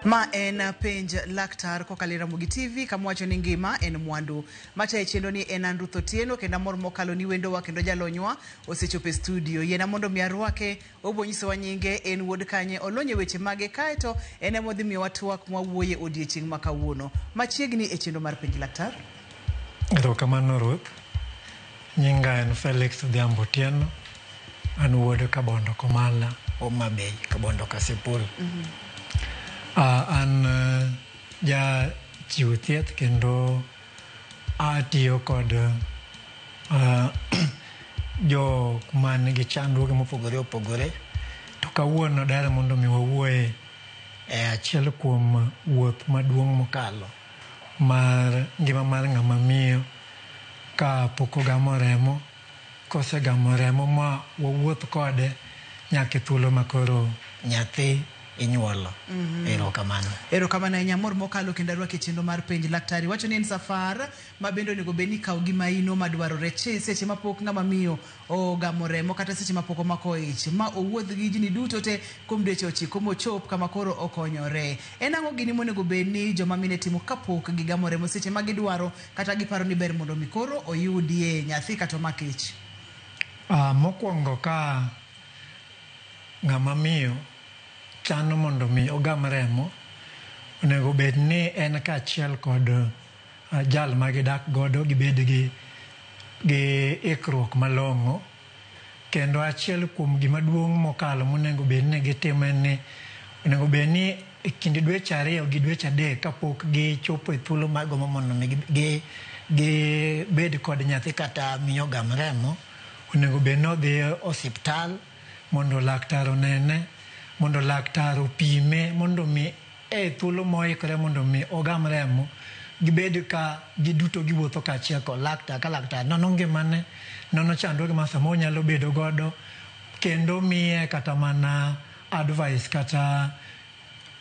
Ma en Penj Laktar kokalo e Ramogi TV kama wacho ni ngima en mwandu. Matayo chenro ni en an Ruth Otieno kendo amor mokalo ni wendowa kendo jalonywa osechopo e studio. Yiena mondo mi arwake, obo nyisowa nyinge, en wuod kanye, olony e weche mage kaeto en ema odhi miyowa twak mwawuoye odiechieng' ma kawuono. Machiegni e chenro mar Penj Laktar. Erokamano Ruth. Nyinga en Felix Odhiambo Otieno. An wuod Kabondo Komala, Homa Bay, Kabondo Kasipul. An ja chiw thieth kendo atiyo kod jok man gi chandruoge mopogore opogore. To kawuono daher mondo mi wawuoye e achiel kuom wuoth maduong' mokalo mar ngima mar ng'ama miyo ka pok ogamo remo, kosegamo remo ma wawuoth kode nyaka e thuolo ma koro nyathi inyuolo. Erokamano. Erokamano ahinya amor mokalo kendo arwaki e chenro mar Penj Laktari. Wacho ni en safar ma bende onego bed ni ikawo gi maino madwarore seche ma pok ng'ama miyo ogamo remo kata seche ma pok omako ich ma owuoth gi higni duto te kuom dweche ochiko mochop kama koro okonyore. En ang'o gini monego bed ni joma mine timo kapok gigamo remo seche ma gidwaro kata giparo ni ber mondo mi koro oyudie nyathi kata omak ich? Mokwongo ka ng'ama miyo chano mondo mi ogam remo, onego bed ni en kaachiel kod jal ma gidak godo gibed gi ikruok malong'o. Kendo achiel kuom gima duong' mokalo monego bed ni gitimo en ni onego bed ni e kind dweche ariyo gi dweche adek kapok gichopo e thuolo mar gombo mondo mi gibed kod nyathi kata miyo ogam remo, onego bed ni odhi e osiptal mondo laktar onene, mondo laktar opime mondo mi e thuolo moikore mondo mi ogam remo gibed ka giduto giwuotho kaachiel kod laktar ka laktar nono ngimane, nono chandruoge ma samoro onyalo bedo godo kendo miye kata mana advice kata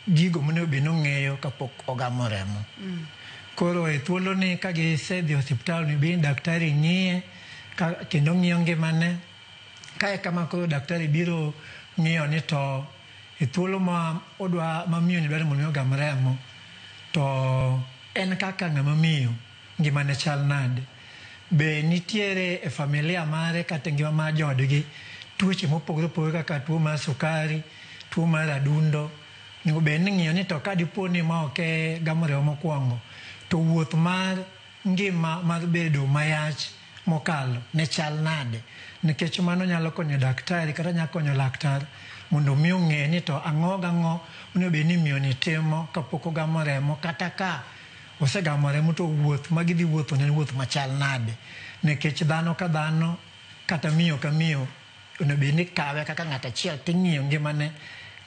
gigo monego bed ni ong'eyo kapok ogamo remo. Koro e thuolo ni ka gisedhi e osiptal onego bed ni daktari ng'iye kendo ng'iyo ngimane. Kae kama koro daktari biro ng'iyo ni to e thuolo ma odwa ma miyo ni dwaro mondo mi ogam remo to en kaka ng'ama miyo ngimane chal nade. Be nitiere e familia mare kata e ngima mar joodgi tuoche mopogore opogore kaka tuo mar sukari, tuo mar adundo. Onego bed ni ing'iyo ni to ka dipo ni ma ok e gamo remo mokwongo to wuoth mar ngima mar bedo mayach mokalo ne chal nade, nikech mano nyalo konyo daktari kata nyalo konyo laktar mondo mi ong'e ni to ang'o gang'o onego bed ni miyo ni timo kapok ogamo remo kata ka osegamo remo to wuoth ma gidhi wuotho ne en wuoth machal nade, nikech dhano ka dhano kata miyo ka miyo onego bed ni ikawe kaka ng'ato achiel ting'iyo ngimane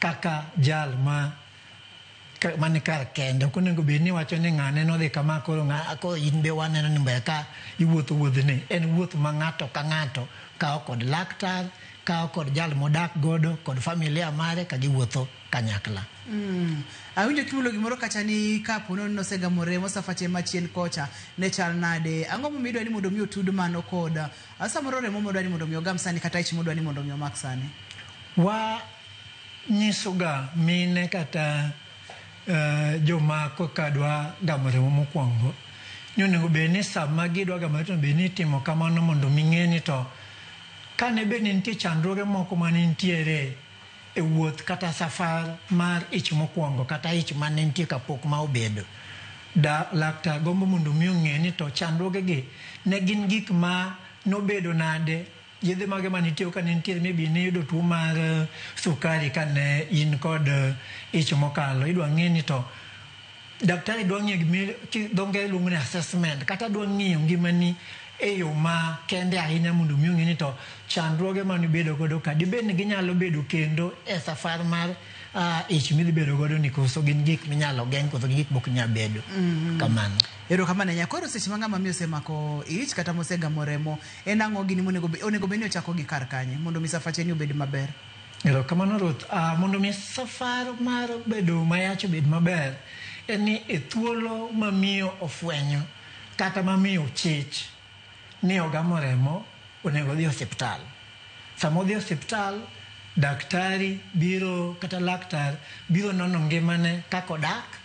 kaka jal ma mani kar kende. Ok onego bed ni iwacho ni ng'ane nodhi kama koro ng'a koro in be waneno ni ber ka iwuotho wuodhni. En wuoth ma ng'ato ka ng'ato kawo kod laktar, kawo kod jal modak godo kod familia mare ka giwuotho kanyakla. Awinjo kimulo gimoro kacha ni kapo nono nosegamo remo safache machien kocha ne chal nade? Ang'o momiyo idwa ni mondo mi otud mano kod samoro remo modwa ni mondo mi ogam sani kata ich modwa ni mondo mi omak sani? Wa nyisoga mine kata joma koka dwa gamo remo mokwongo ni onego bed ni sama gidwa gamo remo to onego bed ni itimo kamano mondo mi ng'e ni to kane bed ni nitie chandruoge moko mane nitiere e wuoth kata safar mar ich mokwongo kata ich mane nitie kapok ma obedo, da laktar gombo mondo mi ong'e ni to chandruoge gi ne gin gik ma nobedo nade, yedhe mage mane itiyo kane nitiere maybe niyudo tuo mar sukari kane in kod ich mokalo. Idwa ng'e ni to daktari dwa ng'iyo gima dho ngere luongo ni assessment kata dwa ng'iyo ngimani e yo ma kende ahinya mondo mi ong'e ni to chandruoge mane ibedo godo ka dibed ni ginyalo bedo kendo e safar mar ich midhi bedo godo ni koso gin gik minyalo geng' koso gin gik mok nyal bedo. Kamano. Erokamano ahinya. Koro seche ma ng'ama miyo osemako ich kata mosegamo remo, en ang'o gini monego onego bed ni ochako gi kar kanye mondo mi safache ni obed maber? Erokamano Ruth. Mondo mi safar mar bedo mayach obed maber, en ni e thuolo ma miyo ofwenyo kata ma miyo chich ni ogamo remo, onego odhi e osiptal. Sama odhi e osiptal, Daktari biro kata laktar biro nono ngimane kaka odak,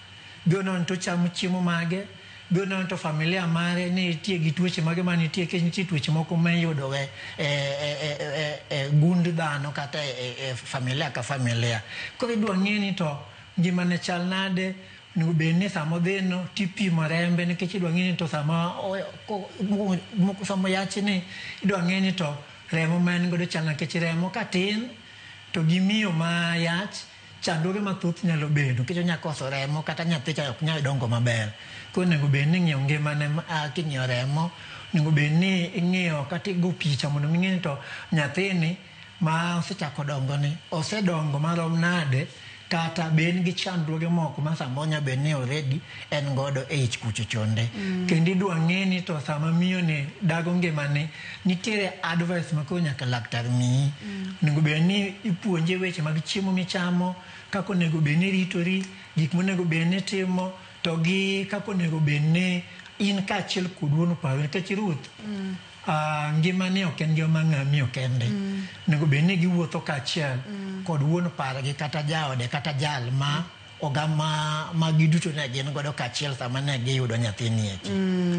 biro nono to ochamo chiemo mage, biro nono to familia mare ni nitie gi tuoche mage manitie, nikech nitie tuoche moko ma iyudo e gund dhano kata e familia ka familia. Koro idwa ng'e ni to ngimane chal nade, onego bed ni sama odhino tipimo rembe, nikech idwa ng'e ni to sama oyachni idwa ng'e ni to remo ma en godo chal nade, nikech remo ka tin to gi miyo ma yach chandruoge mathoth nyalo bedo, nikech onya koso remo kata nyathi cha ok nyal dongo maber. Koro onego bed ni ing'iyo ngimane, king'iyo remo onego bed ni ing'iyo kata igo picha mondo ing'e ni to nyathini ma osechako dongo ni osedongo marom nade, kata be en gi chandruoge moko ma samoro nyalo bedo ni already en godo e ich kucho chonde. Kendo idwa ng'e ni to sama miyo ni dago ngimane nitiere advice ma koro nyaka laktar miyi. Onego bed ni ipuonje weche mag chiemo michamo, kaka onego bed ni iritori, gik monego bed ni itimo, to gi kaka onego bed ni in kaachiel kod wuon paru. Nikech Ruth, ngimani ok en ngima mar ng'ama miyo kende. Onego bed ni giwuotho kaachiel kod wuon pargi kata jaode kata jal ma ogama ma giduto ne gin godo kaachiel sama ne giyudo nyathini eki.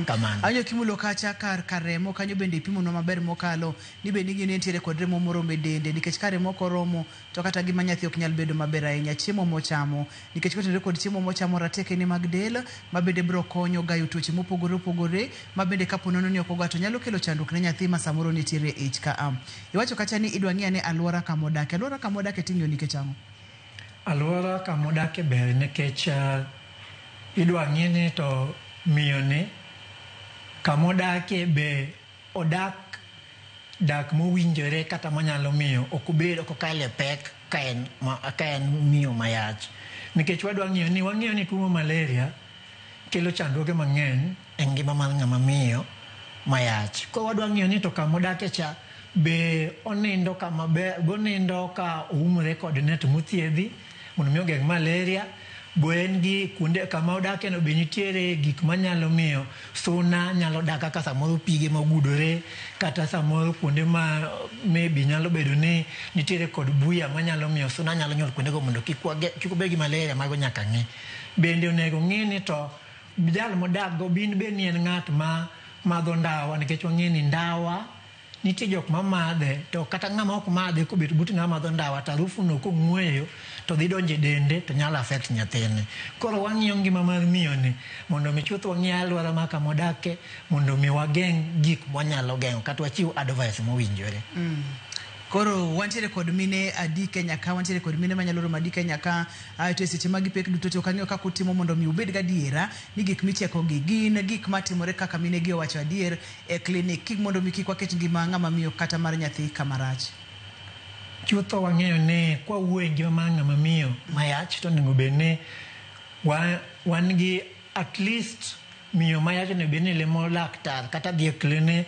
Kamano. Anyo kimulo kacha kar remo kanyo bende ipimonwa maber mokalo ni bende ing'eyo ni entiere kod remo moromo e dende, nikech ka remo ok oromo to kata gima nyathi ok nyal bedo maber ahinya. Chiemo mochamo, nikech kotenore kod chiemo mochamo, ratekene mag del ma bende biro konyo gayo tuoche mopogore opogore, ma bende kapo nono ni ok oga to nyalo kelo chandruok ne nyathi ma samoro nitiere e ich ka. Iwacho kacha ni idwa ng'i ane alwora kama odake. Alwora kama odake ting'iyo nikech ang'o? Alwora kama odake ber nikech idwa ng'i ni to miyo ni kama odake be odak dak mowinjore kata manyalo miyo ok obed ok okal e pek ka en miyo mayach. Nikech wadwa ng'iyo ni wang'iyo ni tuo malaria kelo chandruoge mang'eny e ngima mar ng'ama miyo mayach. Koro wadwa ng'iyo ni to kama odake cha be onindo kama ber, onindo ka oumore kod net mothiedhi mondo mi ogeng' malaria, bo en gi kuonde kama odake no be nitiere gik manyalo miyo suna nyalo dak kaka samoro pige mogudore, kata samoro kuonde ma maybe nyalo bedo ni nitiere kod buya manyalo miyo suna nyalo nyuol kuondego mondo kik obed gi malaria. Mago nyaka ng'i. Bende onego ng'i ni to jal modak go bin be ni en ng'at ma madho ndawa, nikech wang'e ni ndawa nitie jok ma madhe to kata ng'ama ok madhe kobet but ng'ama madho ndawa to harufu no kong'weyo to dhi donjo e dende to nyalo affect nyathine. Koro wang'iyo ngima mar miyo ni mondo mi chuth wang'i alwora ma kama odake mondo mi wageng' gik mwanyalo geng'o kata wachiw advice mowinjore. Koro wantiere kod mine adi Kenya ka, wantiere kod mine manyalo romo adi Kenya ka, to e seche ma gipek duto to ok ang'eyo kaka utimo mondo mi ubed gadiera ni gik micheko gi gin gik matimore kaka mine gi owacho adier e klinik, kik mondo mi kik waket ngima ng'ama miyo kata mar nyathi kama rach. Chutho wang'eyo ni kwa wuoyo e ngima mar ng'ama miyo mayach to onego bed ni wan gi at least miyo mayach onego bed ni limo laktar kata dhi e klinik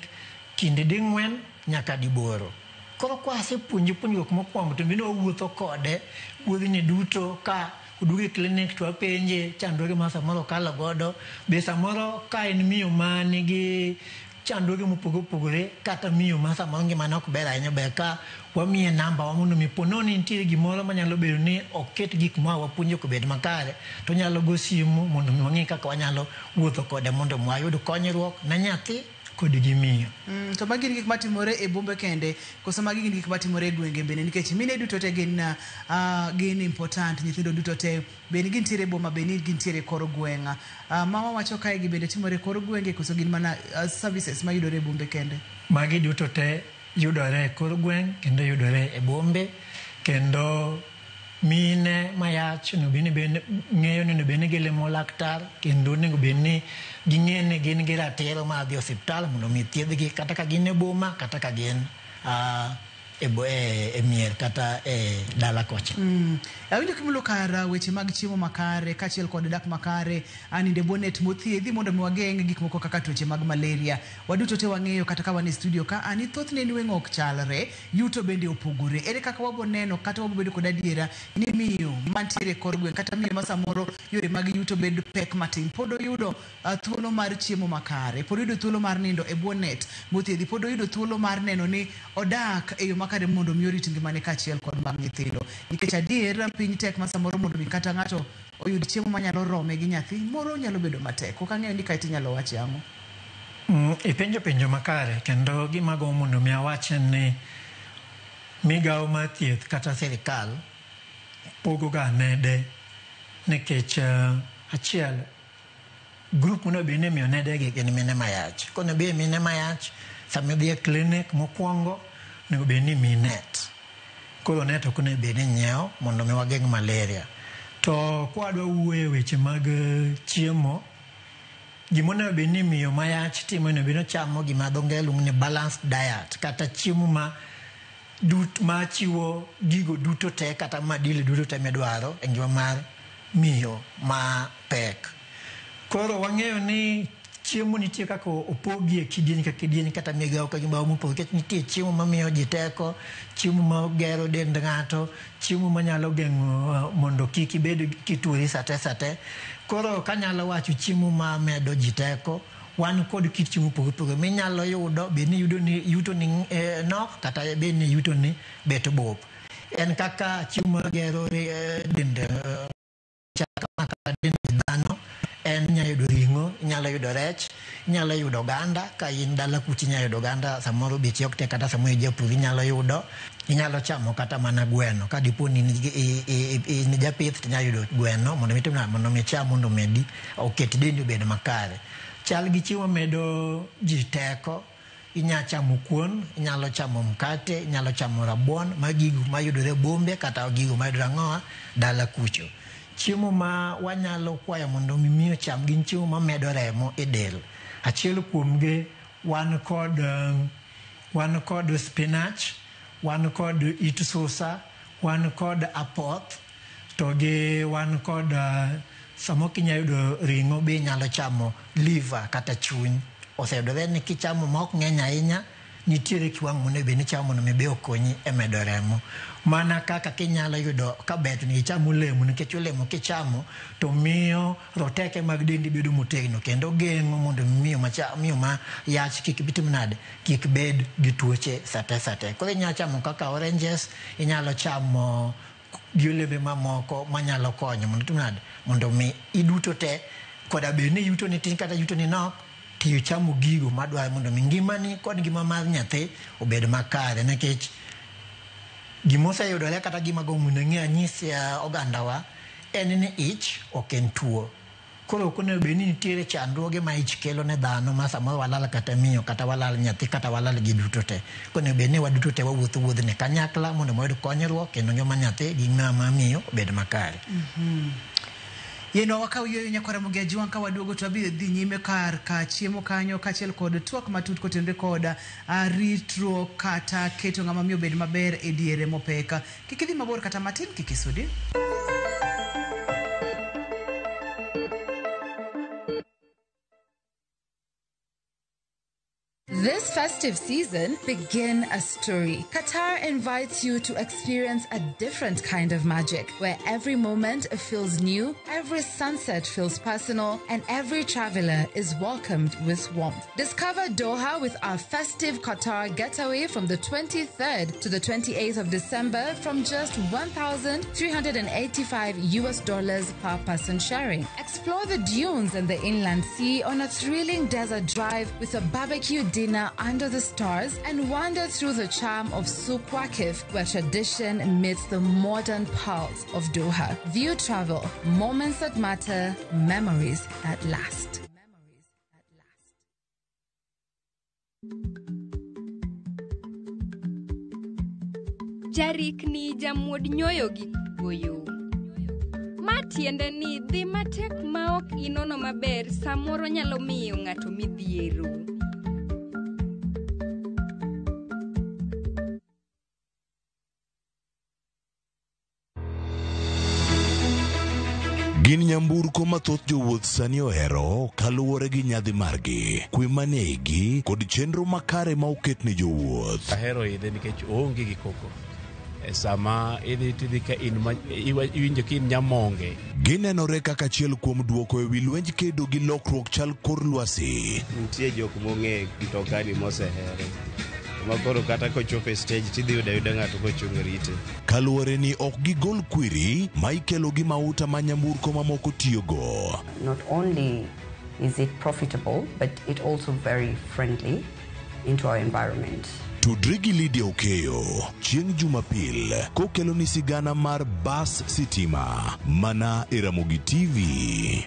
kinde ding'wen nyaka diboro. Koro kwasepuonje puonjruok mokwongo to bende wawuotho kode wuodhni duto ka oduogo e klinik to wapenje chandruoge ma samoro okalo godo. Be samoro ka en miyo ma nigi chandruoge mopogore opogore kata miyo ma samoro ngimane ok ber ahinya, ber ka wamiye namba wa mondo mi po nono ni nitiere gimoro manyalo bedo ni oket gik ma wapuonje ok obed makare, to onyalo go simu mondo mi wang'e kaka wanyalo wuotho kode mondo mi wayud konyruok ne nyathi kod gi miyo. To magi gin gik matimore e bombe kende koso magi gin gik matimore e gwenge bende, nikech mine duto te gin important, nyithindo duto te bende gintiere e boma bende gintiere e kor gweng'. Ma wawacho kae gi bende timore e kor gwenge koso gin mana services mayudore e bombe kende? Magi duto te yudore e kor gweng' kendo yudore e bombe, kendo mine mayach onego bed ni bende ng'eyo ni onego bed ni gilimo laktar, kendo onego bed ni ging'e ni gin gi ratiro mar dhi e osiptal mondo mi thiedhgi kata ka gin e boma kata ka gin e mier kata e dala kocha. Awinjo kimulo kar weche mag chiemo makare kaachiel kod dak makare, anindo e bonnet mothiedhi mondo mi wageng' gik moko kaka tuoche mag malaria. Waduto te wang'eyo kata ka wan e studio ka ani thothne nweng'o ok chalre, yuto bende opogore. Ere kaka wabo neno kata wabo bedo kod adiera ni miyo mantiere e kor gweng' kata miyo ma samoro yore mag yuto bedo pek matin pod oyudo thuolo mar chiemo makare, pod oyudo thuolo mar nindo e bonnet mothiedhi, pod oyudo thuolo mar neno ni odak e yo makare. makare mondo mi orit ngimane kaachiel kod mag nyithindo. Nikech adier piny tek ma samoro mondo mi kata ng'ato oyud chiemo manyalo rome gi nyathi moro nyalo bedo matek. Ok ang'eyo ni kae tinyalo wache ang'o. Ipenjo penjo makare kendo gima agombo mondo mi awach en ni migawo mar thieth kata sirikal pogo ga nede nikech achiel group monego bed ni imiyo nede gi gin mine mayach. Konego bed mine mayach sama idhi e clinic mokwongo onego bed ni imiyi net. Koro net ok onego bed ni inyiewo mondo mi wageng' malaria. To kwadwa wuoyo e weche mag chiemo, gimonego bed ni miyo mayach timo onego bed ni ochamo gima dho ngere luongo ni balanced diet kata chiemo ma ma chiwo gigo duto te kata madili duto te midwaro e ngima mar miyo ma pek. Koro wang'eyo ni chiemo nitie kaka opogi e kidieny ka kidieny kata migawo ka migawo mopogore nikech nitie chiemo mamiyo ji teko, chiemo magero dend ng'ato, chiemo manyalo geng'o mondo kik ibed kituori sate sate. Koro kanyalo wacho chiemo mamedo ji teko, wan kod kit chiemo mopogore opogore minyalo yudo bed ni yuto ni nok kata bed ni yuto ni bet bup. En kaka chiemo magero dend kata dend dhano en inyalo yudo ring'o, inyalo yudo rech, inyalo yudo oganda ka in dala kucha inyalo yudo oganda samoro beche ok tek kata samoro ijapur inyalo yudo. Inyalo chamo kata mana gweno ka dipo ni in japith tinyalo yudo gweno mondo mi itim nade mondo mi icham mondo omedi oket dendi obed makare. Chal gi chiemo medo ji teko, inyalo chamo kuon, inyalo chamo mkate, inyalo chamo rabuon, magi gigo mayudore bombe kata gigo mayudore ang'owa dala kucho. Chiemo ma wanyalo kwayo mondo mi miyo cham gin chiemo mamedo remo e del. Achiel kuomgi wan kod spinach, wan kod it susa, wan kod apoth, to gi wan kod samo kinyalo yudo ring'o be inyalo chamo liver kata chuny. Oseyudore ni kichamo ma ok ng'eny ahinya, nitiere kiwango monego bed ni ichamo mondo mi be okonyi e medo remo. Mana kaka kinyalo yudo ka ber to icham olemo nikech olemo kichamo to miyo roteke mag dendi bedo motegno kendo geng'o mondo miyo ma yach kik tim nade kik bed gi tuoche sate sate. Koro inyalo chamo kaka oranges, inyalo chamo gi olembe mamoko manyalo konyo mondo itim nade mondo mi iduto te koda bed ni yuto ni tin kata yuto ni nok tiyo chamo gigo madwaro mondo mi ngimani kod ngima mar nyathi obed makare nikech gimoseyudore kata gima gombo mondo ing'e anyis ogandawa en ni ich ok en tuo. Koro ok onego bed ni nitiere chandruoge ma ich kelo ne dhano ma samoro walal kata miyo kata walal nyathi kata walal gi duto te. Koro onego bed ni waduto te wawuotho wuodhni kanyakla mondo wayud konyruok kendo ngima nyathi gi ngima mar miyo obed makare. Yeno wakaw yueyo nyakwar Ramogi Ajwang' ka waduogo to wabiro dhi nyime kar ka chiemo kanyo kaachiel kod twak matut kotenore kod ritruok kata keto ng'ama miyo obed maber e diere mopek. Kik idhi mabor kata matin, kik isudi. This festive season, begin a story. Qatar invites you to experience a different kind of magic, where every moment feels new, every sunset feels personal, and every traveler is welcomed with warmth. Discover Doha with our festive Qatar getaway from the 23rd to the 28th of December from just $1,385 US per person sharing. Explore the dunes and the inland sea on a thrilling desert drive with a barbecue dinner under the stars and wander through the charm of Souk Waqif, where tradition meets the modern pulse of Doha. View travel, moments that matter, memories that last. Jarikni jamuod nyoyo gi goyo. Ma tiende ni dhi matek ma ok inono maber samoro nyalo miyo ng'ato midhiero. Gin nyamburko ma thoth jowuoth sani ohero kaluwore gi nyadhi margi, kwe manie igi kod chenro makare ma oket ne jowuoth. Ahero idhe nikech oonge gi koko. Sama idhi tidhi ka in iwinjo ka in nyamonge. Ginenore kaka achiel kuom duoko ewi lwenj kedo gi lokruok chal kor lwasi. Nitie jok mong'e mtokani mosehere. Ma koro kata kochopo e stage tidhi yudo ayuda ng'ato kochung' rite. Kaluwore ni ok gigol kwiri ma ikelo gi mauta ma nyamburko mamoko tiyogo. Not only is it profitable, but it also very friendly into our environment. Tudri gi Lydia Okeyo chieng' Jumapil kokelo ni sigana mar Bas Sitima mana e Ramogi TV.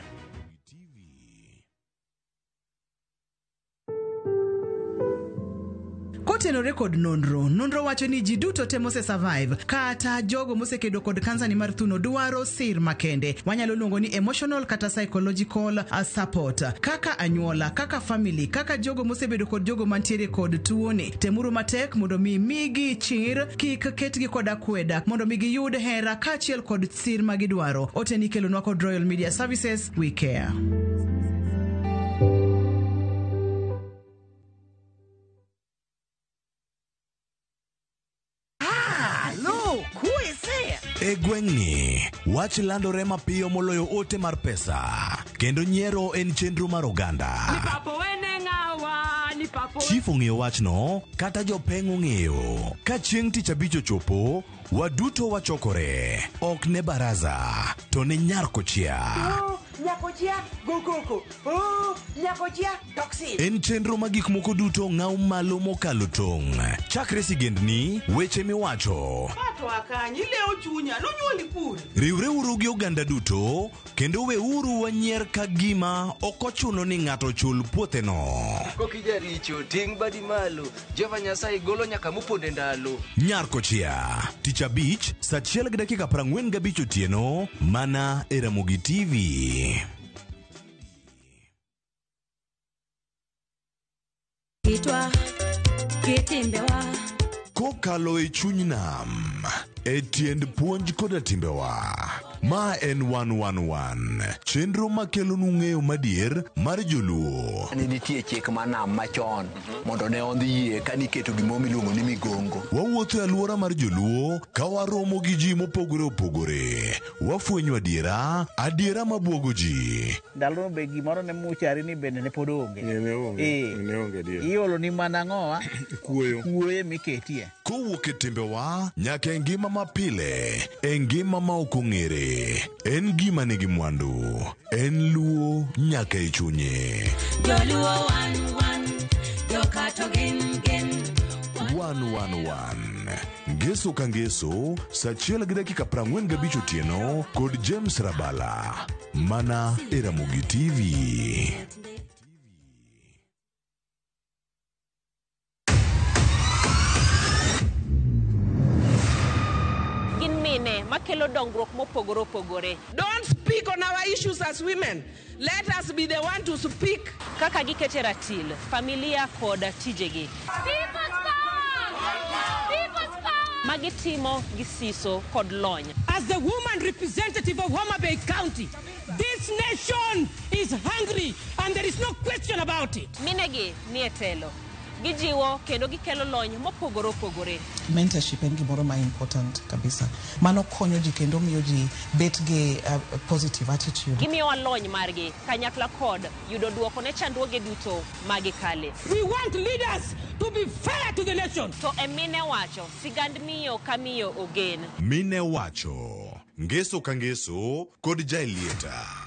Kotenore kod nonro, nonro wacho ni ji duto te mose survive kata jogo mosekedo kod kansa ni mar thuno dwaro sir makende. Wanyalo luongo ni emotional kata psychological support. Kaka anyuola, kaka family, kaka jogo mosebedo kod jogo mantiere kod tuoni. Temuru matek mondo mi migi chir, kik ketgi kod akweda, mondo mi giyud hera kaachiel kod sir magidwaro. Ote ni ikelonwa kod Royal Media Services, we care. Look, who is there? E gweng'ni, wach landore mapiyo moloyo ote mar pesa, kendo nyiero en chenro mar oganda. Chief ong'eyo wachno, kata jopeng' ong'eyo. Ka chieng' tich abich ochopo, waduto wachokore. Ok ne baraza, to ne nyar kochia. Nyakochia, go koko. Oh, nyakochia, toxin. En chenro ma gik moko duto ng'aw malo mokalo tong'. Chakre sigendni, weche miwacho. Pato akanyi leo chunya, nonyuoli kure. Riwreuru gi oganda duto, kendo weuru wanyier ka gima ok ochuno ni ng'ato chul puotheno. Kokijaricho ting' badi malo Jehova Nyasaye golo nyaka moponde ndalo. Nyar Kochia, tich abich, saa achiel gi dakika 45 otieno, mana e Ramogi TV. Kitwa, kitimbewa. Kokalo e chuny nam, e tiend puonj koda timbewa. Ma en 111, chenro makelonu ng'eyo madier mar joluo. Ne nitie chik mar nam machon mondo ne ondhi yie ka niketo gimoro miluongo ni migongo. Wawuotho e alwora mar joluo ka waromo gi ji mopogore opogore. Wafwenyo adiera, adiera mabuogo ji. Ndalono be gimoro ne muchari ni bende ne pod onge. Ne onge adier. Iolo ni mana ang'owa? Kuoyo. Kuoyo miketie. Kowuok e timbewa nyaka e ngima mapile, e ngima ma ok ong'ere. En gima nigi mwandu, en luo nyaka e chunye. Joluo wan wan, jokato gin gin. 111 Ngeso ka ngeso, saa achiel gi dakika 45 otieno kod James Rabala, mana e Ramogi TV. Gin mine makelo dongruok mopogore opogore. Don't speak on our issues as women. Let us be the one to speak. Kaka gikete ratil, familia kod tijegi. Magitimo gi siso kod lony. As the woman representative of Homa Bay County, this nation is hungry and there is no question about it. Minegi nie telo. Gijiwo kendo gikelo lony mopogore opogore. Mentorship en gimoro ma important kabisa. Mano konyo ji kendo miyo ji bet gi positive attitude. Gimiyowa lony margi kanyakla kod yudo duoko ne chandruoge duto magikale. We want leaders to be fair to the nation. To e mine wacho, sigand miyo ka miyo ogen. Mine wacho, ngeso ka ngeso kod Jaelieta.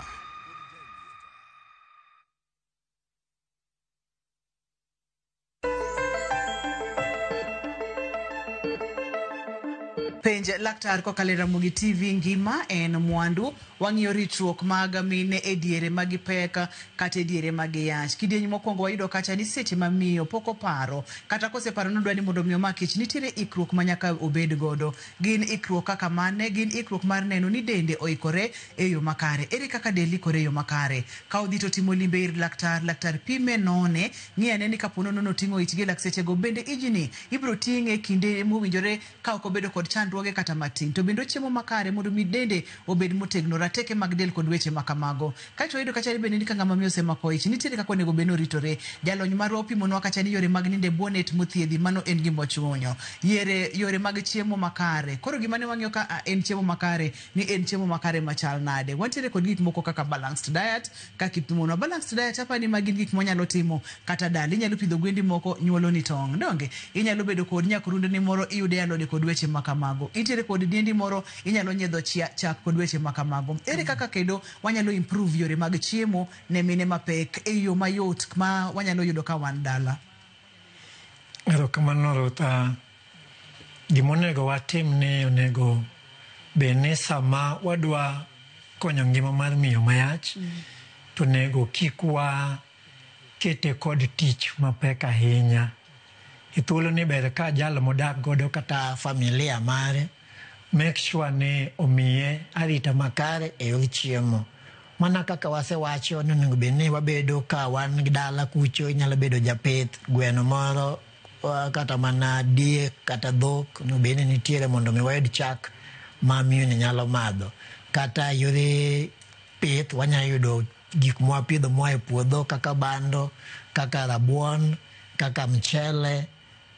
Penj laktar kokalo e Ramogi TV ngima en mwandu. Wang'iyo ritruok mag mine e diere mag pek kata e diere mag yach. Kidieny mokwongo wayudo kacha ni seche ma miyo pok oparo kata koseparo ni odwa ni mondo mi omak ich, nitiere ikruok ma nyaka obed godo. Gin ikruok kaka mane? Gin ikruok mar neno ni dende oikore e yo makare. Ere kaka del ikore e yo makare? Ka odhi to timo limbe ir laktar, laktar pime none, ng'i ane ni kapo nono oting'o ich gi lakteche go, bende ijni ibiro ting'e kinde mowinjore ka ok obedo kod chandruoge kata matin. To bende ochiemo makare mondo mi dende obed motegno. Rateke mag del kod weche ma kamago. Kaeto wayudo kacha ni bende ni ka ng'ama miyo osemako ich, nitiere kaka onego bed ni oritore. Jalony marwa opimonwa kacha ni yore mag nindo e bwo net mothiedhi, mano en gima ochuno. Yiere yore mag chiemo makare. Koro gima ne wang'iyo ka a en chiemo makare, ni en chiemo makare machal nade. Wantiere kod gik moko kaka balanced diet, kaka ipimonwa. Balanced diet apani ni magi gik mwanyalo timo kata dala. Inyalo pidho gwendi moko nyuoloni tong', donge? Inyalo bedo kod nyakrundni moro iyude alode kod weche ma kamago. Intiere kod diendi moro inyalo nyiedho chia, chak kod weche ma kamago. Ere kaka kendo wanyalo improve yore mag chiemo ne mine mapek e yo mayot ma wanyalo yudo ka wan dala? Erokamano Ruth. Gimonego watim ni onego bed ni sama wadwa konyo ngima mar miyo mayach to onego kik wakete kod tich mapek ahinya. E thuolo ni ber ka jal modak godo kata familia mare make sure ni omiye arita makare e yor chiemo. Mana kaka wasewacho ni onego bed ni wabedo ka wan gi dala kucho, inyalo bedo japith gweno moro kata mana diek kata dhok onego bed ni nitiere mondo mi wayud chak ma miyo ni nyalo madho. Kata yore pith wanyalo yudo gik mwapidho moa e puodho kaka bando, kaka rabuon, kaka mchele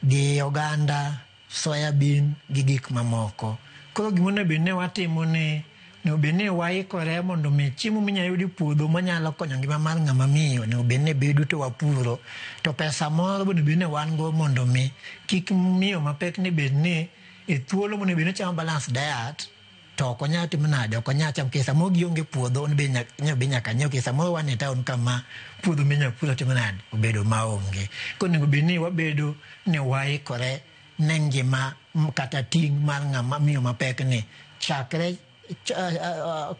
gi oganda, soya bean gi gik mamoko. Koro gimonego bed ni watimo ni onego bed ni waikore mondo mi chiemo minyalo yud e puodho manyalo konyo ngima mar ng'ama miyo onego bed ni be duto wapuro to pesa moro be onego bed ni wan go mondo mi kik miyo mapek ni bed ni e thuolo monego bed ni ochamo balanced diet to ok onyal timo nade, ok onyal chamo nikech samoro gionge puodho onego bed nyaka nyiew nikech samoro wan e town kama puodho minyalo puro timo nade obedo maonge. Koro onego bed ni wabedo ni waikore ne ngima kata ting' mar ng'ama miyo mapek ni chakre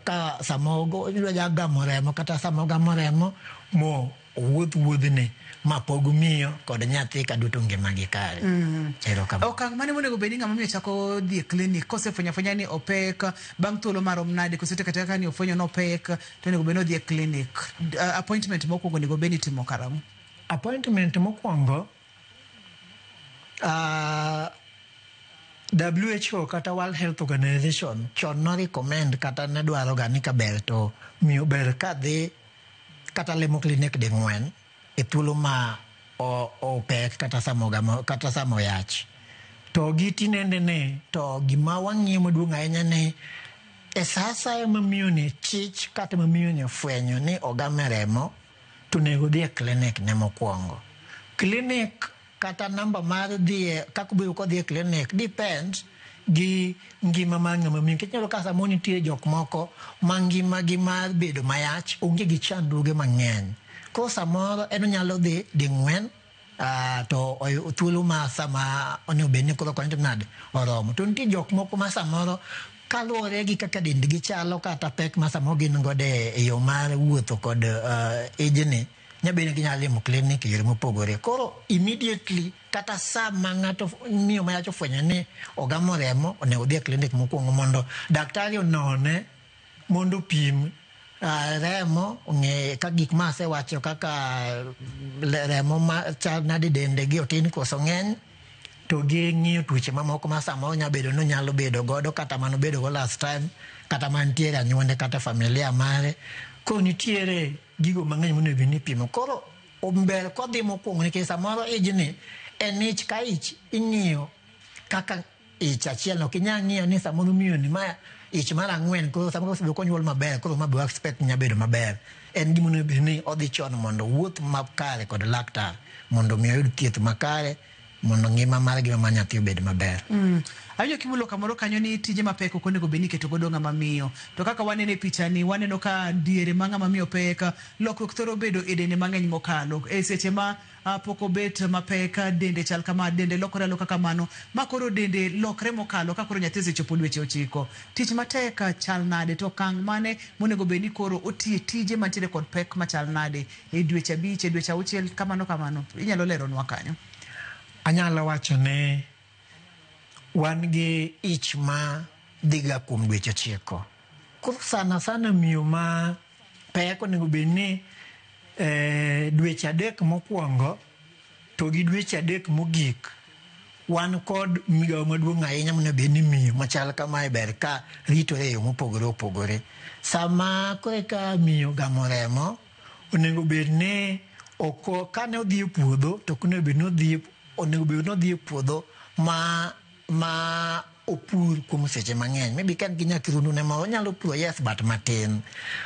ka sama odwa gamo remo kata sama ogamo remo mo owuoth wuodhni ma pog miyo kod nyathi ka duto ngimagi kare. Erokamano. Okang' mane monego bed ni ng'ama miyo chako dhi e klinik kosefwenyo afwenya ni opek bang' thuolo marom nade kose kata ka ni ofwenyo ni opek to onego bed ni odhi e klinik. Appointment mokwongo onego bed ni itimo karang'o? Appointment mokwongo WHO kata World Health Organization chon no recommend kata ne dwaro ga ni kaber to miyo ber ka dhi kata limo klinik ding'wen e thuolo ma opek kata sama ogamo kata sama oyach. To gi tinende ni to gima wang'iyo maduong' ahinya ni e sa asaya ma miyo ni chich kata ma miyo ni ofwenyo ni ogame remo to onego odhi e klinik ne mokwongo. Klinik kata namba mar dhiye kaka obedo kodhi e klinik depends gi ngima mar ng'ama miyo nikech inyalo ka samoro nitie jok moko ma ngima gi mar bedo mayach onge gi chandruoge mang'eny. Koro samoro en onyalo dhi ding'wen to thuolo ma sama onego bed ni koro konye nade oromo. To nitie jok moko ma samoro kaluwore gi kaka dendgi chalo kata pek ma samoro gin godo e yo mar wuotho kod ijni nyalo bedo ni ginyalo limo klinik e yore mopogore. Koro immediately kata sama ng'ato miyo mayach ofwenyo ni ogamo remo onego odhi e klinik mokwongo mondo daktari onone mondo opim remo ong'e ka gik ma asewacho kaka remo machal nade dende gi otin koso ng'eny to gi ng'iyo tuoche mamoko ma samoro nyalo bedo ni onyalo bedo godo kata manobedo go last time kata mantiere anyuonde kata familia mare. Koro nitiere gigo mang'eny monego bed ni ipimo. Koro ber kodhi mokwongo nikech samoro ijni en ich ka ich ing'iyo kaka ich achiel ok inyal ng'iyo ni samoro miyo ni ma ich mar ang'wen koro samoro osebedo konyuol maber koro ma be expect ni nyalo bedo maber. En gima onego bed ni odhi chon mondo owuoth makare kod laktar mondo mi oyud thieth makare mondo ngima mar ngima mar nyathi obed maber. Awinjo kimulo kamoro kanyo ni tije mapek ok onego bed ni iketo godo ng'ama miyo. To kaka waneno e pichani, waneno ka diere ma ng'ama miyo pek, lokruok thoro bedo e dende mang'eny mokalo. E seche ma pok obet mapek, dende chal kama, dende lokore aloka kamano, ma koro dende lokre mokalo ka koro nyathi osechopo dweche 9. Tich matek chal nade to okang' mane monego bed ni koro otiye tije mantiere kod pek machal nade e dweche 5, e dweche 6, kamano kamano. Inyalo leronwa kanyo. Anyalo wacho ni wan gi ich ma dhiga kuom dweche 9. Koro sana sana miyo ma pek onego bed ni dweche 3 mokwongo to gi dweche 3 mogik wan kod migawo maduong' ahinya monego bed ni miyo machal kamae ber ka ritore e yo mopogore opogore. Sama koreka miyo gamo remo, onego bed ni oko kane odhi e puodho to ok onego bed ni odhi onego bed ni odhi e puodho ma ma opur kuom seche mang'eny. Maybe ka en gi nyakirundu ne moro onyalo puro yes but matin.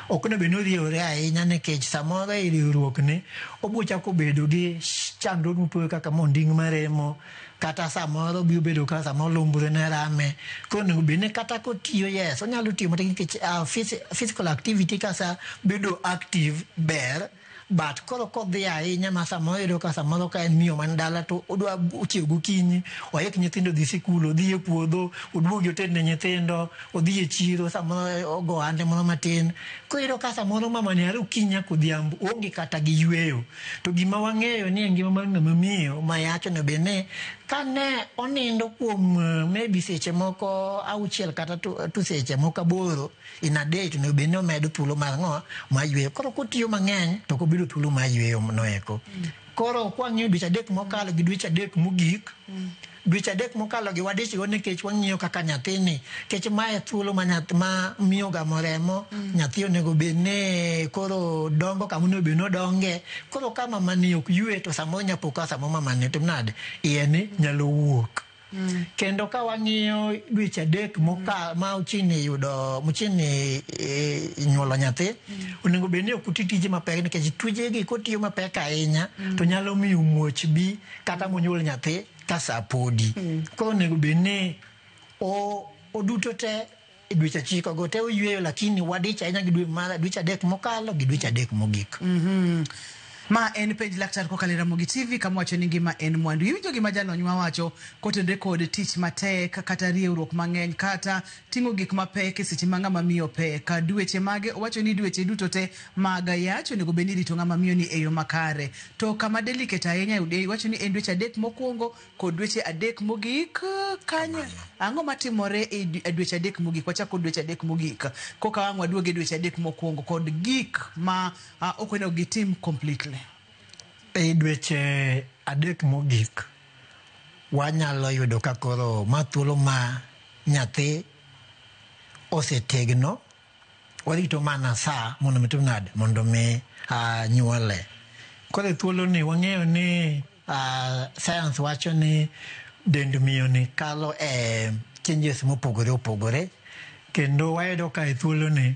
Ok onego bed ni oriewore ahinya nikech samoro e riwruok ni obiro chako bedo gi chandruok mopogore kaka monding maremo kata samoro obiro bedo ka samoro lumbure ne rame. Koro onego bed ni kata kotiyo yes onyalo tiyo matek nikech physical activity kasa bedo active ber but koro kodhi ahinya ma samoro iyudo ka samoro ka en miyo man dala to odwa chiew gokinyi oik nyithindo odhi sikul odhi e puodho oduogi oted ne nyithindo odhi e chiro samoro ogo ohande moro matin. Koro iyudo ka samoro mamani are okinyi nyaka odhiambo oonge kata gi yweyo. To gima wang'eyo ni e ngima mar ng'ama miyo mayach onego bed ni kane onindo kuom maybe seche moko auchiel kata to seche moko aboro in a day to onego bed ni omedo thuolo mar ng'o mar yweyo. Koro kotiyo mang'eny to ok obedo thuolo mar yweyo noeko. Koro kwang'iyo dweche adek mokalo gi dweche adek mogik, dweche adek mokalo gi wadich go nikech wang'iyo kaka nyathini, nikech mae thuolo ma nyath ma miyo gamo remo, nyathi onego bed ni koro dongo kama onego bed ni odonge. Koro ka mamani ok ywe to samoro nya po ka samoro mamani otim nade, iye ni nyalo wuok. Kendo ka wang'iyo dweche adek moka ma ochiegni yudo mochiegni nyuolo nyathi, onego bed ni ok oti tije mapek nikech tije gi kotiyo mapek ahinya to nyalo miyo muoch bi kata monyuol nyathi ka sa podi. Koro onego bed ni oduto te e dweche ochiko go te oyweyo lakini wadich ahinya gi dwe mar dweche adek mokalo gi dweche adek mogik. Ma en penj laktar kokalo e Ramogi TV kama wacho ni ngima en mwandu. Iwinjo gima jalony wacho kotenore kod tich matek kata riewruok mang'eny kata ting'o gik mapek e seche ma ng'ama miyo pek. Dweche mage owacho ni dweche duto te mag yach onego bed ni irito ng'ama miyo ni e yo makare. To kama delicate ahinya iwacho ni en dweche adek mokwongo kod dweche adek mogik kanyo. Ang'o matimore e dweche adek mogik? Wachak kod dweche adek mogik. Koka wang' waduogo e dweche adek mokwongo kod gik ma ok onego gitim completely. E dweche adek mogik wanyalo yudo ka koro ma thuolo ma nyathi osetegno, warito mana sa mondo mi tim nade, mondo mi nyuole. Koro e thuolo ni wang'eyo ni science wacho ni dend miyo ni kalo e changes mopogore opogore, kendo wayudo ka e thuolo ni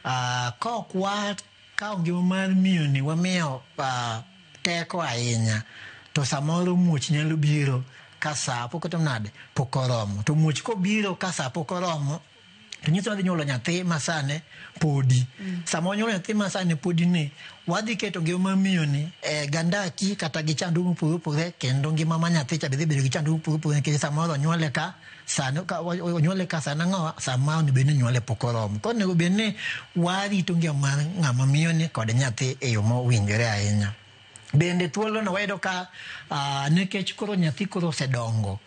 ka ok wakawo ngima mar miyo ni wamiyo teko ahinya, to samoro muoch nyalo biro ka sa pok otim nade, pok oromo. To muoch kobiro ka sa pok oromo, to nyiso ni wadhi nyuolo nyathi ma sane podi. Sama wanyuolo nyathi ma sane podi ni, wadhi keto ngima mar miyo ni e gandaki kata gi chandruok mopogore opogore, kendo ngima ma nyathi cha be dhi bedo gi chandruok mopogore opogore nikech samoro onyuole ka sane ka onyuole ka sane ang'o, sama onego bed ni onyuole pok oromo. Koro onego bed ni warito ngima mar ng'ama miyo ni kod nyathi e yo mowinjore ahinya. Bende thuolo no wayudo ka nikech koro nyathi koro osedongo,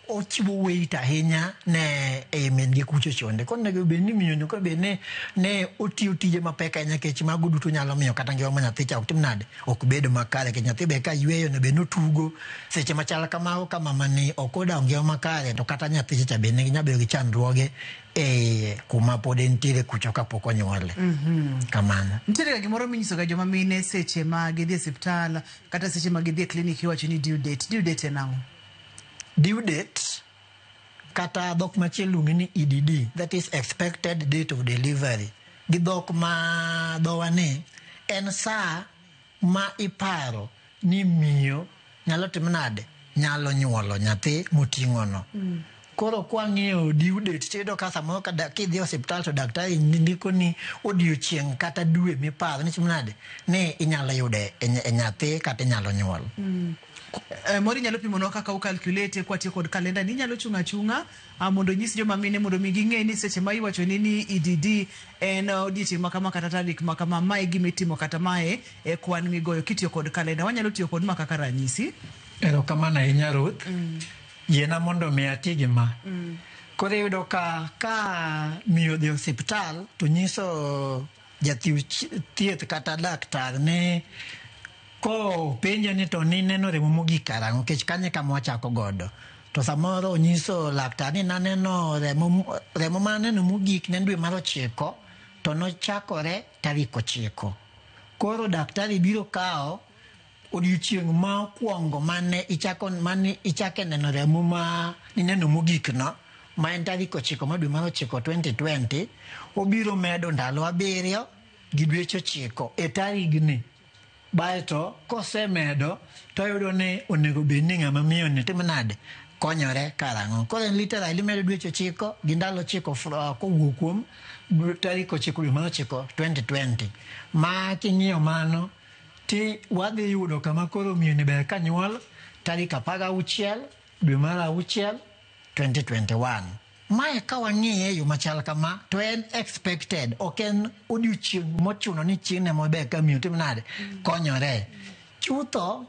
ochiwo weight ahinya ne e min gi kucho chonde. Koro onego bed ni miyo ni koro bed ni ne otiyo tije mapek ahinya nikech mago duto nyalo miyo kata ngima mar nyathi cha ok tim nade, ok bed makare nikech nyathi be ka yweyo onego bed ni otugo. Seche machal kamago ka mama ni ok odago ngima makare to kata nyathi cha be nyalo bedo gi chandruoge e iye kuma pod entiere kucho kapok onyuole. Kamano. Nitiere ga gimoro minyiso ga joma mine seche ma gidhi e osiptal kata seche ma gidhi e klinik iwacho ni due date. Due date en ang'o? Due date kata dhok machielo iluonge ni EDD, that is expected date of delivery. Gi dhok ma dhowa ni en saa ma iparo ni miyo nyalo timo nade, nyalo nyuolo nyathi moting'o no. Koro kwang'iyo due date tiyudo ka samoro kidhi e osiptal to daktari ndiko ni odiochieng' kata dwe miparo ni timo nade, ni inyalo yudo e nyathi kata inyalo nyuol. Moro inyalo pimonwa kaka u calculate kwatiyo kod kalenda ni inyalo chung' achung'a mondo nyis joma mine mondo mi ging'e ni seche ma iwacho ni EDD en odiochieng' ma kama kata tarik ma kama, mae e gima itimo kata mae e kwan migoyo kitiyo kod kalenda. Wanyalo tiyo kod ma kaka ranyisi. Erokamano ahinya Ruth. Yiena mondo mi ati gi ma. Koro iyudo ka miyo odhi e osiptal to nyiso jachiw thieth kata laktar ni Kopenje ni to nineno remo mogik karang'o nikech kanyo e kama wachako godo. To samoro onyiso laktar ni naneno remo remo maneno mogik ne en dwe mar 9 to nochakore tarik 9. Koro daktari biro kawo odiochieng' ma okwongo mane ichako mane ichake neno remo ma nineno mogik no ma en tarik 9 mar dwe mar 9 2020 obiro medo ndalo 7 gi dweche 9 e tarigni. Baeto kosemedo toyudo ni onego bed ni ng'ama miyo ni timo nade konyore karang'o. Koro en literally imedo dweche 9 gi ndalo 9 kowuok kuom tarik 9 dwe mar 9 2020. Ma king'iyo mano ti wadhi yudo kama koro miyo ni ber ka nyuol tarik 16 dwe mar 6 2021. Mae ka wang'iye e yo machal kama to en expected, ok en odiochieng' mochuno ni chieng'no ema ber ka miyo tim nade konyore. Chutho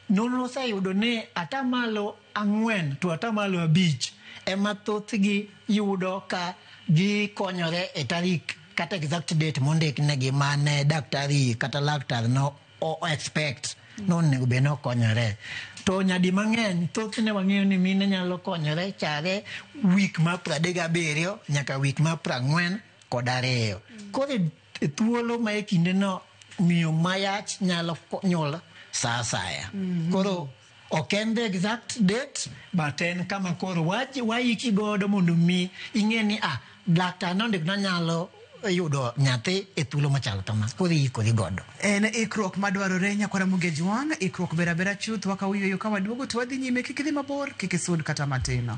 nonro oseyudo ni 4% to 5% ema thothgi yudo ka gikonyore e tarik kata exact date mondiknegi mane daktari kata laktar no o expect nonego bed ni okonyore. To nyadi mang'eny thothne wang'eyo ni mine nyalo konyore chare wik mar 37 nyaka wik mar 42. Koro e thuolo ma e kindeno miyo mayach nyalo nyuol sa asaya. Koro ok en the exact date but en kama koro waiki godo mondo mi ing'e ni laktar nondikna nyalo yudo nyathi e thuolo machalo kama. Koro iikori godo. En ikruok madwarore nyakwara Mugeji wang', ikruok ber abera chuth wakaw yueyo ka waduogo to wadhi nyime kik idhi mabor, kik isud kata matin.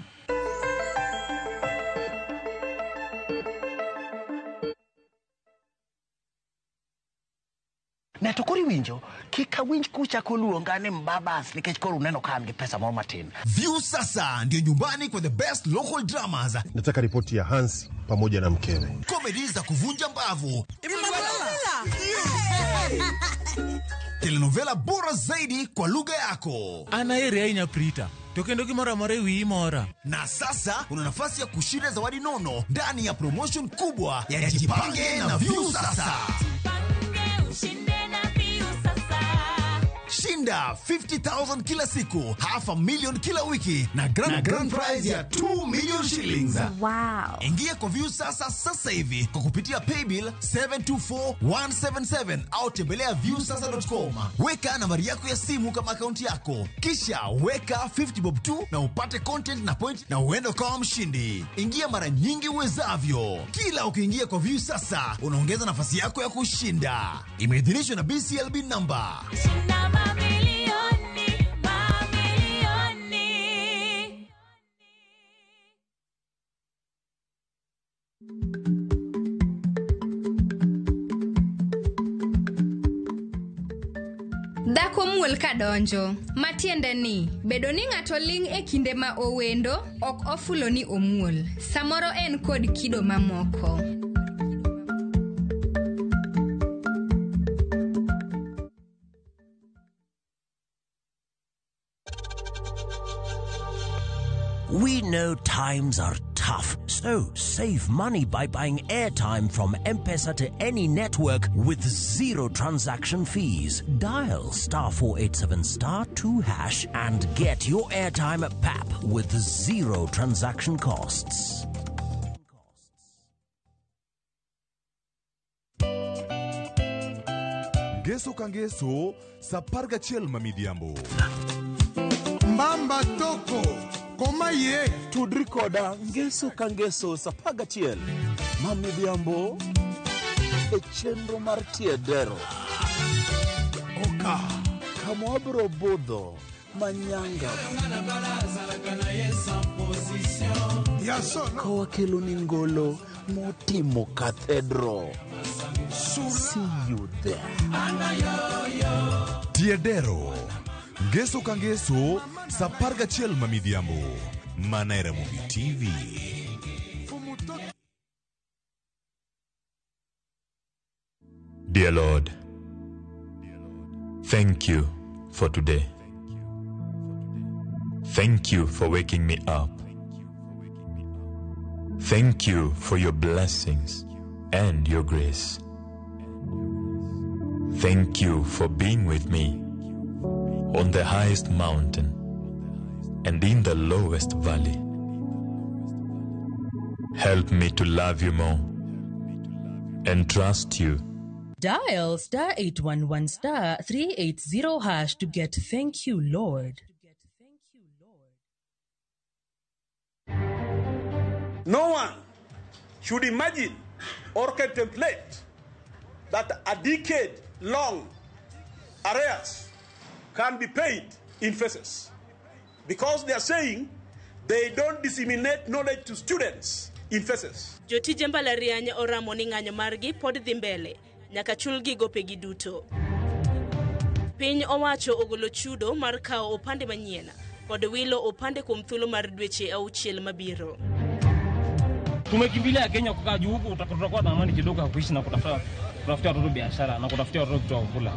Ne to koro iwinjo, kik awinj kuchako luonga ni mbabas nikech koro uneno ka an gi pesa moro matin. View sasa ndio nyumbani kwa the best local dramas. Nataka ripoti ya Hans pamoja na mkewe. Comedy za kuvunja mbavu. Telenovela bora zaidi kwa lugha yako. An aheri ahinya Prita. To kendo gimoro amora e wiyi mora. Na sasa una nafasi ya kushinda zawadi nono ndani ya promotion kubwa ya Jipange na View Sasa. Shinda 50,000 kila siku, 500,000 kila wiki na grand prize ya 2 million shillings. Wow. Ingia kwa View Sasa sasa hivi kwa kupitia paybill 724177 au tembelea viewsasa.com. Weka nambari yako ya simu kama akaunti yako, kisha weka 50 bob tu na upate content na point na uende ukawa mshindi. Ingia mara nyingi uwezavyo. Kila ukiingia kwa View Sasa unaongeza nafasi yako ya kushinda. Imeidhinishwa na BCLB number. Shinda mamilioni, mamilioni. Dhako muol ka donjo, matiende ni bedo ni ng'ato ling' e kinde ma owendo ok ofulo ni omuol. Samoro en kod kido mamoko. We know times are tough, so save money by buying airtime from M-Pesa to any network with zero transaction fees. Dial *487*2# and get your airtime at PAP with zero transaction costs. Ngeso ka ngeso, sa 11 ma midhiambo. Mbamba toko koma ye tudri koda ngeso ka ngeso sa 11 ma midhiambo e chenro mar Tiedero. Oka kama wabiro budho manyanga ka wakelo ni ngolo motimo cathedral. See you there. Tiedero ngeso ka ngeso sa 11 ma midhiambo mana e Ramogi TV. Dear Lord, thank you for today. Thank you for waking me up. Thank you for your blessings and your grace. Thank you for being with me on the highest mountain and in the lowest valley. Help me to love you more and trust you. Dial star 811 star 380 hash to get thank you, Lord. No one should imagine or contemplate that a decade long arrears can be paid in phases because they are saying they don't disseminate knowledge to students in phases. Jotije mbalariany oramo ni ng'anyo margi pod dhi mbele nyaka chulgi gopegi duto. Piny owacho ogolo chudo mar kawo opande manyien kod wilo opande kuom thuolo mar dweche 6 mabiro. Tumekimbilia Kenya kukaa juu huku tutakuwa na amani kidogo ya kuishi na kutafuta watoto biashara na kutafutia watoto kitu ya kula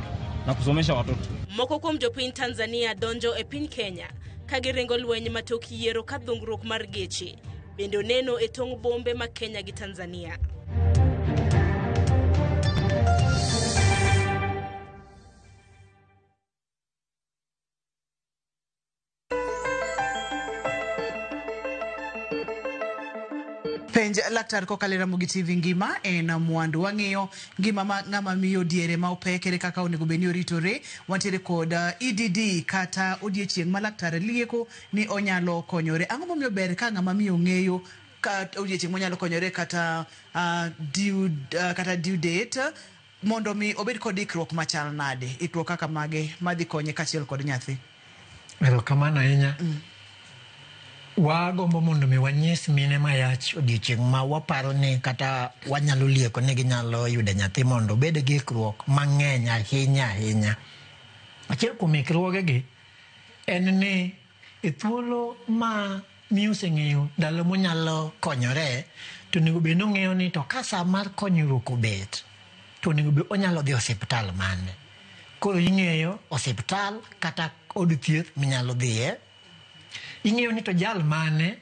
na kusomesha watoto. Moko kuom jopiny Tanzania donjo e piny Kenya ka giringo lweny matok yiero ka dhungruok mar geche bende oneno e tong' bombe ma Kenya gi Tanzania. Penj laktar kokalo e Ramogi TV ngima en mwandu. Wang'iyo ngima ma ng'ama miyo diere ma opek ere kaka onego bed ni oritore. Wantiere kod EDD kata odiechieng' ma laktar lieko ni onyalo konyore. Ang'o momiyo ber ka ng'ama miyo ng'eyo ka odiechieng' monyalo konyore kata due date mondo mi obed kod ikruok machal nade? Ikruok kaka mage madhi konye kaachiel kod nyathi? Erokamano ahinya. Wagombo mondo mi wanyis mine mayach odiechieng' ma waparo ni kata wanyalo lieko ni ginyalo yudo nyathi mondo obed gi ikruok mang'eny ahinya ahinya. Achiel kuom ikruogegi en ni e thuolo ma miyo oseng'eyo ndalo monyalo konyore to onego bed ni ong'eyo ni to ka sa mar konyruok obet to onego bed onyalo dhi osiptal mane. Koro ing'eyo osiptal kata od thieth minyalo dhiye. Ing'eyo ni to jal mane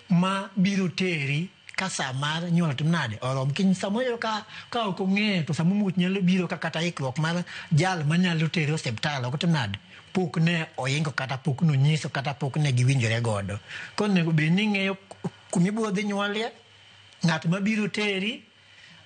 ma biro teri ka sa mar nyuol tim nade orom. Kiny samoro ka ok ong'eyo to sama muoch nyalo biro ka kata ikruok mar jal manyalo tere osiptal ok tim nade pok ne oingo kata pok nonyiso kata pok ne giwinjore godo. Koro onego bed ni ing'eyo kuma ibiro dhi nyuolie, ng'at mabiro teri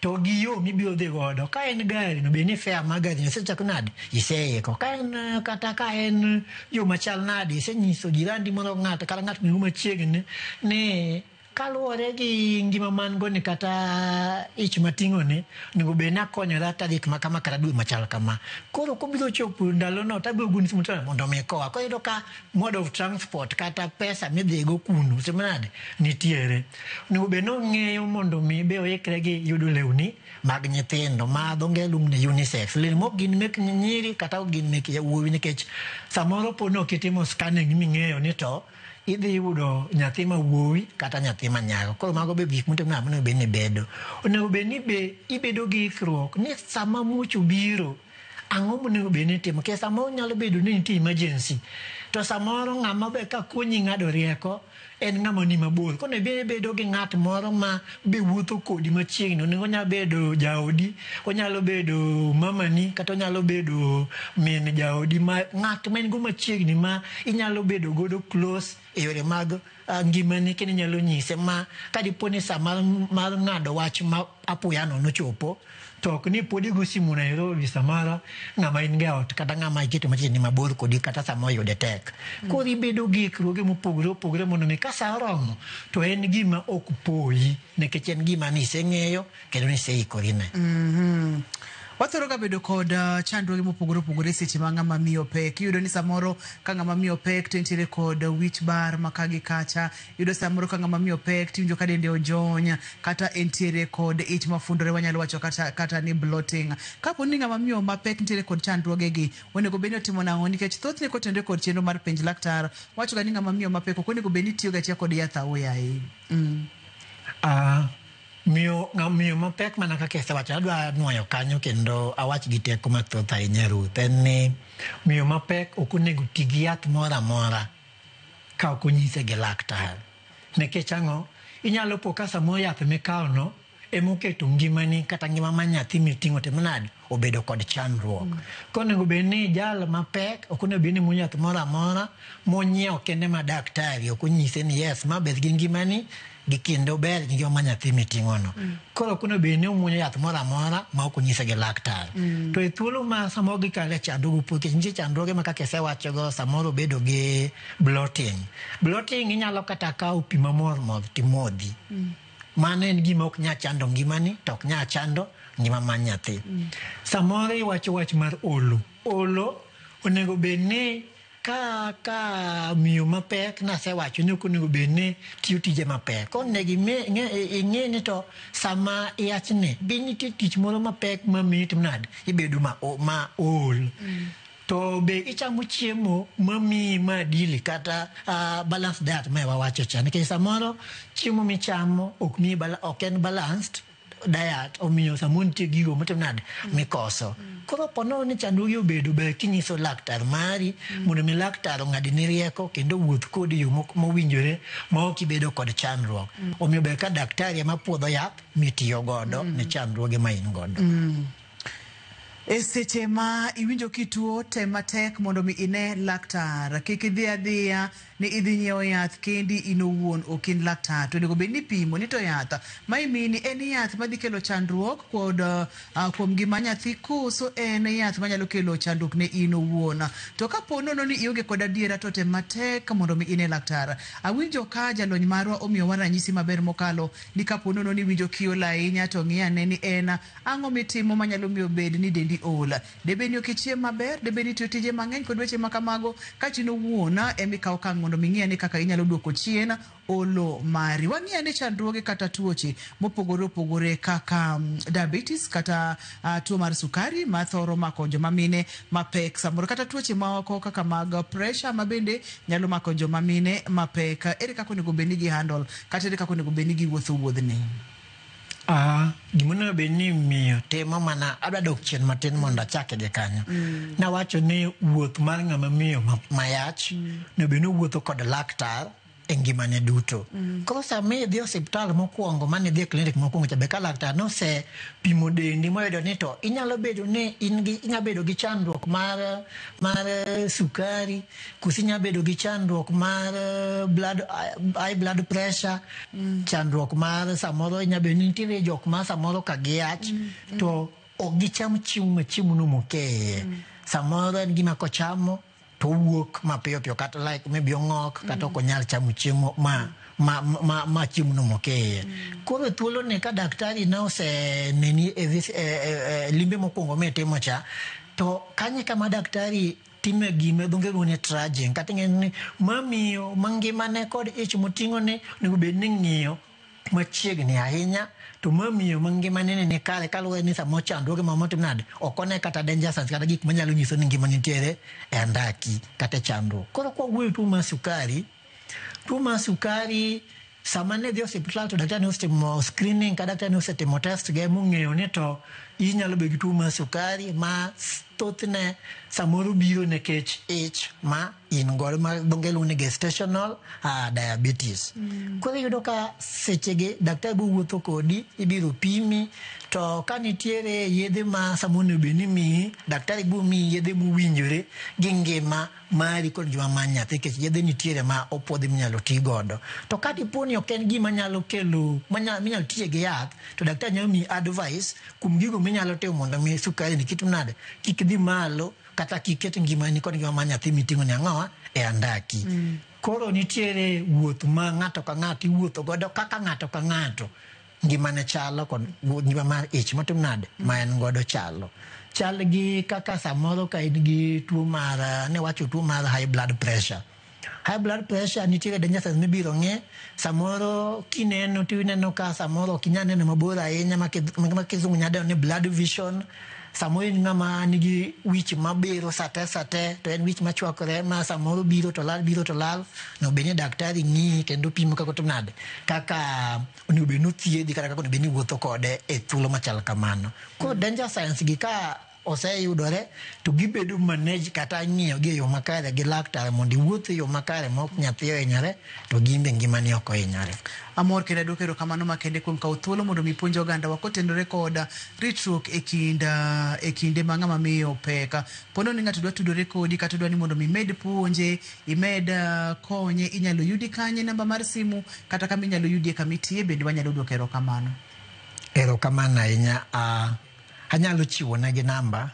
to gi yo mibiro dhi godo. Ka en gari no bed ni fare mar gari no isechako nade iseiko. Ka en kata ka en yo machal nade isenyiso jirandi moro ng'ato kata ng'at moro machiegni ni kaluwore gi ngima man go ni kata ich mating'o ni onego bed ni akonyora tarik ma kama kata dwe machal kama. Koro kobiro chopo ndalono tabiro goni simu to mondo mi ikowa. Koro iyudo ka mode of transport kata pesa midhigo kuno otim nade nitiere. Onego bed ni ong'eyo mondo mi be oikre gi yudo lewni mag nyithindo ma dho ngere luongo ni unisex. Lewni mok gin mek nyiri kata ok gin mek yawuowi nikech samoro po ni ok itimo scanning ming'eyo ni to idhi yudo nyathi ma wuowi kata nyathi ma nyako. Koro mago be gik motimo onego bed ni bedo. Onego bed ni be ibedo gi ikruok ni sama muoch obiro ang'o monego bed ni itimo. Nikech samoro nyalo bedo ni nitie emergency to samoro ng'ama be ka konyi ng'ado rieko en ng'ama ni mabor. Koro onego bed ni ibedo gi ng'at moro ma be wuotho kodi machiegni. Onego onyalo bedo jaodi, onyalo bedo mamani kata onyalo bedo min jaodi ma ng'at ma in go machiegni ma inyalo bedo godo close e yore mag ngimani kendo inyalo nyise ma kadipo ni sa mar ng'ado wach ma apoya nono ochopo to ok ni pod igo simu Nairobi samoro ng'ama in go e ot kata ng'ama iketo machiegni mabor kodi kata sama oyude tek. Koro ibedo gi ikruoge mopogore opogore mondo mi ka sa oromo to en gima ok poyi nikech en gima niseng'eyo kendo niseikorine. Wathoro ga bedo kod chandruoge mopogore opogore seche ma ng'ama miyo pek. Iyudo ni samoro ka ng'ama miyo pek to entiere kod wich bar ma ka gi kacha. Iyudo samoro ka ng'ama miyo pek to iwinjo ka dende ojony kata entiere kod ich mafundore wanyalo wacho kata ni bloating. Kapo ni ng'ama miyo mapek nitiere kod chandruoge gi, onego bed ni otimo nang'o? Nikech thothne kotenore kod chenro mar penj laktar wacho ga ni ng'ama miyo mapek ok onego bed ni tiyo ga achiel kod yath aoyaye. Miyo mapek mana kaka asewacho adwa nuoyo kanyo kendo awach gi teko mathoth ahinya Ruth en ni miyo mapek ok onego ti gi yath moro amora ka ok onyise gi laktar. Nikech ang'o? Inyalo po ka samoro yath mikawono Emoketo ngimani kata ngima mar nyathi miting'o timo nade obedo kod chandruok. Koro onego bed ni jal mapek ok onego bed ni muonyo yath moro amora monyiewo kende ma daktari ok onyise ni yes ma ber gi ngimani gi kendo ber gi ngima mar nyathi miting'o no. Koro ok onego bed ni omuonyo yath moro amora ma ok onyise gi laktar. To e thuolo ma samoro gikale chandruoge nikech nitie chandruoge ma kaka isewachogo samoro obedo gi bloating. Bloating inyalo kata kawo pi mamor mor timodhi. Mano en gima ok nyal chando ngimani to ok nyal chando ngima mar nyathi. Samoro iwacho wach mar olo. Olo onego bed ni ka miyo mapek nasewacho ni ok onego bed ni tiyo tije mapek. Koro onego ing'e ni to sama iyachni be nitie tich moro mapek mamiyi itimo nade ibedo ma ool. To be ichamo chiemo mamiyi maadili kata balanced diet ma wawacho cha nikech samoro chiemo michamo ok miyi ok en balanced diet omiyo samoro nitie gigo matimo nade mikoso. Koro ponono ni chandruoge obedo ber kinyiso laktar mari mondo mi laktar ong'adni rieko kendo owuoth kodi e yo mowinjore ma ok ibedo kod chandruok. Omiyo ber ka daktari ema puodho yath mitiyo godo ne chandruoge ma in godo. E seche ma iwinjo kituo, tem matek mondo mi ine laktar. Kik idhi adhiya ni idhi nyiewo yath kendi in owuon ok in laktar. To onego bed ni ipimo ni to yath ma imini en yath madhi kelo chandruok kod kuom ngima nyathi koso en yath manyalo kelo chandruok ne in owuon. To kapo nono ni ionge kod adiera to tem matek mondo mi ine laktar. Awinjo ka jalony marwa omiyowa ranyisi maber mokalo ni kapo nono ni iwinjo kiol ahinya to ng'i ane ni en ang'o mitimo manyalo miyo bed ni dendi ol. Debed ni ok ichiem maber, debed ni itiyo tije mang'eny kod weche makamago, kaeto in owuon ema ikawo okang' mondo mi ing'i ane kaka inyalo duoko chien olo mari. Wang'i ane chandruoge kata tuoche mopogore opogore kaka diabetes kata tuo mar sukari mathoro mako joma mine mapek samoro kata tuoche moko kaka mag pressure ma bende nyalo mako joma mine mapek. Ere kaka onego bed ni gi handle kata ere kaka onego bed ni giwuotho wuodhni? Gima onego bed ni miyo timo mana adwa dok chien matin mondo achake gi kanyo. Nawacho ni wuoth mar ng'ama miyo mayach onego bed ni owuotho kod laktar e ngimane duto. Koro sama idhi e osiptal mokwongo mane idhi e klinik mokwongo cha be ka laktar nosepimo dendi moyudo ni to inyalo bedo ni in gi inya bedo gi chandruok mar sukari, koso inya bedo gi chandruok mar blood high blood pressure, chandruok mar samoro inya bedo ni nitiere jok ma samoro ka giyach to ok gicham chiemo ma chiemo no mokeye. Samoro en gima kochamo to owuok mapiyo piyo kata like maybe ong'ok kata ok onyal chamo chiemo ma chiemo no mokeye. Koro thuolo ni ka daktari ne oseneni e limbe mokwongo mitimo cha, to kanyo kama daktari time gima dho ngere luongo ni traging kata ing'e ni mamiyo mangimane kod ich moting'o ni onego bed ni ng'iyo machiegni ahinya to mamiyo mangimane ni kare kaluwore ni samoro chandruoge ma motimo nade ok one kata danger signs kata gik manyalo nyiso ni ngima nitiere e andaki kata e chandruok. Koro kwawuoyo tuo mar sukari sama ne dhi osiptal to daktari ne osetimo screening ka daktari ne osetimo test ge mong'eyo ni to inyalo bedo gi tuo mar sukari ma thothne samoro biro nikech ich ma in godo ma dho ngere luongo ni gestational diabetes. Koro iyudo ka sechegi daktari biro wuotho kodi, ibiro pimi to ka nitiere yedhe ma samoro onego bed ni imiyi, daktari biro miyi yedhe mowinjore gi ngima mari kod ngima mar nyathi nikech yedhe nitiere ma opuodhi minyalo ti godo. To ka dipo ni ok en gima nyalo kelo minyalo tiye gi yath to daktari nyalo miyi advice kuom gigo minyalo timo mondo mi sukari ni kik nade kik dhi malo kata kik ket ngimani kod ngima mar nyathi miting'o ni ang'owa e andaki. Koro nitiere wuoth ma ng'ato ka ng'ato iwuotho godo kaka ng'ato ka ng'ato ngimane chalo kod ngima mar ich motim nade ma en godo chalo. Chal gi kaka samoro ka in gi tuo mar ne wacho tuo mar high blood pressure. High blood pressure nitiere danger signs mibiro ng'e samoro kineno to ineno ka samoro ok inyal neno mabor ahinya ma kizungu nyalo dendo ni blood vision. Samoro in ng'ama nigi wich mabiro sate sate to en wich machwakore ma samoro biro to lal biro to lal onego bed ni daktari ng'iyi kendo pimo kaka otim nade kaka onego bed ni othiedhi kata kaka onego bed ni iwuotho kode e thuolo machal kamano. Koro danger signs gi ka oseyudore to gibedo manage kata ng'iyo gi e yo makare gi laktar mondo iwuoth e yo makare ma ok nyathi ohinyore to gin be ngimani ok ohinyore. Amor kendo aduoko erokamano makende kuom kawo thuolo mondo mi puonj ogandawa kotenore kod ritruok e kind e kinde ma ng'ama miyo pek. Pono ni ng'ato dwa tudore kodi kata dwa ni mondo mi imed puonje, imed konye, inyalo yudi kanye namba mar simu kata kama inyalo yudie kama itiye bende wanyalo duoko erokamano. Erokamano ahinya. Anyalo chiwo negi namba.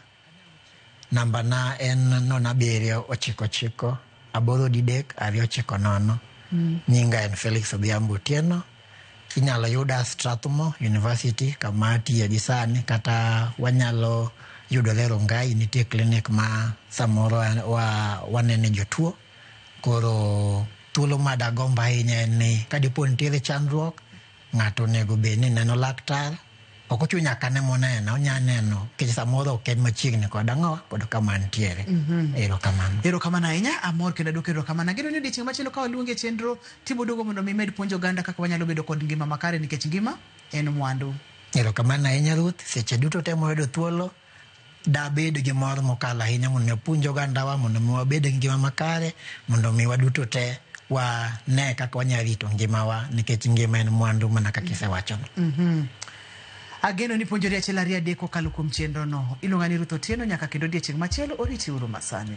Namba na en 07 99 8 3 2 90. Nyinga en Felix Odhiambo Otieno. Inyalo yuda Strathmore University kama atiye gi sani kata wanyalo yudore Rongai nitie clinic ma samoro wa, wanene jotuo. Koro thuolo ma dagomb ahinya en ni kadipo nitiere chandruok ng'ato onego bed ni neno laktar ok ochuno nyaka ne moneno onya neno nikech samoro ok en machiegni kod ang'o kod kama antiere. Erokamano. Erokamano ahinya, amor kendo aduoko erokamano. Ageno ni odiochieng' machielo ka waluongi e chenro tiboduogo mondo mi imed puonjo oganda kaka wanyalo bedo kod ngima makare nikech ngima en mwandu. Erokamano ahinya Ruth, seche duto te mwayudo thuolo dabed gi mor mokalo ahinya mondo mi apuonj ogandawa mondo mi wabed gi ngima makare mondo mi waduto te wane kaka wanyalo rito ngimawa nikech ngima en mwandu mana kaka isewachono. Ageno ni puonjori achiel ariyo adek kokalo kuom chenro no. Iluonga ni Ruth Otieno nyaka kendo odiochieng' machielo oriti uru masani.